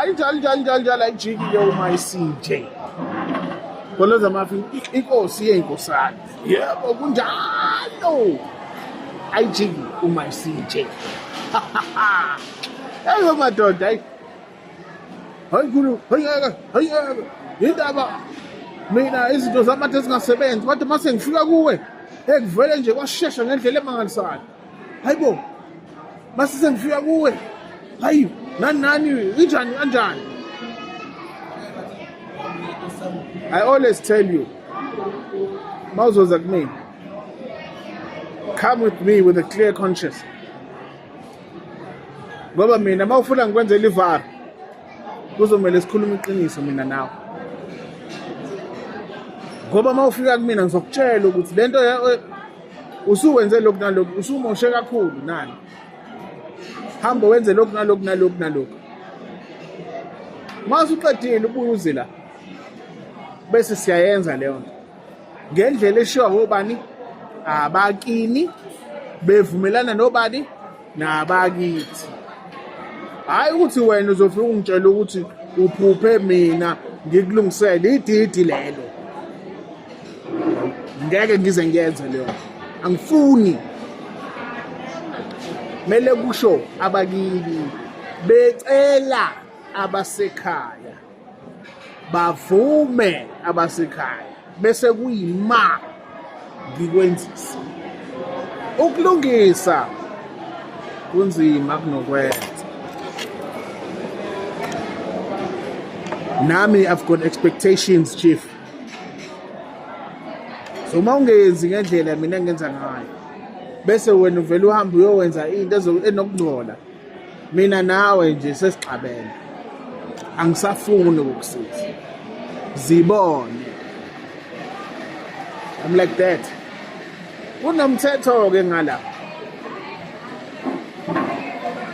Hayi, njalo njalo njalo njalo, ayijiki-ke uma isinje. Goloza Mafi, inkosi yeyinkosana. Yebo, kunjalo, ayijiki uma isinje. Eyo madoda, hayi hayi khulu, hayi ngeke, hayi ngeke, indaba mina izinto zami ade zingasebenzi, kodwa uma sengifika kuwe ekuvele nje kwashesha ngendlela emangalisayo. Hayibo, mase sengifika kuwe, hayi nani nani, injani kanjani. I always tell you, mawuzoza kumina, come with me with a clear conscience, ngoba mina uma ufuna ngikwenzela ivara kuzomele sikhulume iqiniso mina nawe, ngoba uma ufika kumina ngizokutshela ukuthi lento usuwenze lokhu nalokhu, usumoshe kakhulu, nani, hamba wenze lokhu nalokhu nalokhu nalokhu. Uma usuqedile ubuye uze la, bese siyayenza leyo nto ngendlela eshiwa ngobani abakini, bevumelana nobani nabakithi. Hhayi ukuthi wena uzofika ungitshela ukuthi uphuphe mina ngikulungisele ididi lelo. Ngeke ngize ngiyenze leyo, angifuni. Mele kusho abakini, becela abasekhaya bavume, abasekhaya bese kuyima ngikwenzisa. Ukulungisa kunzima kunokwenza. Nami I've got expectations, chief. So uma ungenzi ngendlela mina engenza ngayo, bese wena uvele uhambe uyowenza into enokungcola, mina nawe nje sesixabene, angisafuni ukukusiza, zibone. I'm like that. Kunomthetho-ke ngala,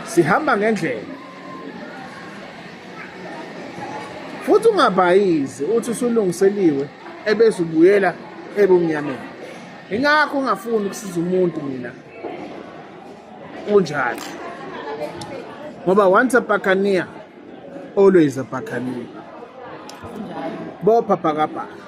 sihamba ngendlela, futhi ungabhayizi uthi usulungiseliwe ebese ubuyela ebumnyameni. Ingakho ungafuni ukusiza umuntu mina unjalo, ngoba once a buccaneer, always a buccaneer. Bopha bhakabhaka.